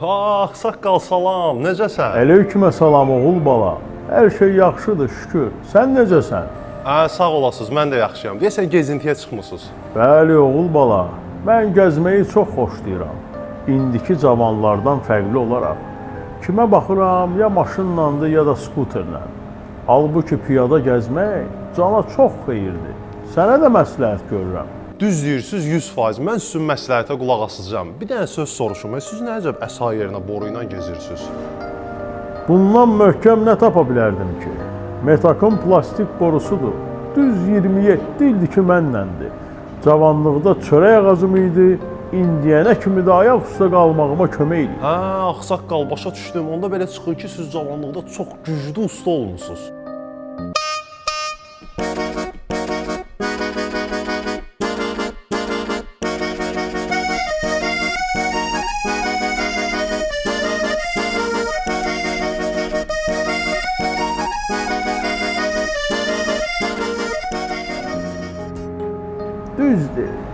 Ha, ağsaqqal salam, necəsən? Aleyküm salam oğul bala. Hər şey yaxşıdır, şükür. Sən necəsən? Hə, sağ olasınız, mən də yaxşıyam. Deyəsən gezintiyə çıxmısınız. Bəli oğul bala. Mən gəzməyi çox xoşlayıram. İndiki cavanlardan fərqli olaraq. Kimə baxıram, ya maşınlandır, ya da skuterlə. Halbuki piyada gəzmək cana çox xeyirdir. Sənə də məsləhət görürəm. Düz deyirsiniz 100%. Mən sizin məsləhətə qulaq asacağam. Bir dənə söz soruşum. Siz nə əcəb əsa yerinə boru ilə gezirsiniz? Bundan möhkəm nə tapa bilərdim ki? Metakın plastik borusudur. Düz 27 ildir ki mənləndir. Cavanlıqda çörək ağacım idi, indiyənə kimi də ayaq üstə qalmağıma kömək eləyir. Hə, ağsaqqal başa düşdüm. Onda belə çıxır ki, siz cavanlıqda çox güclü usta olmusunuz. Düzdür.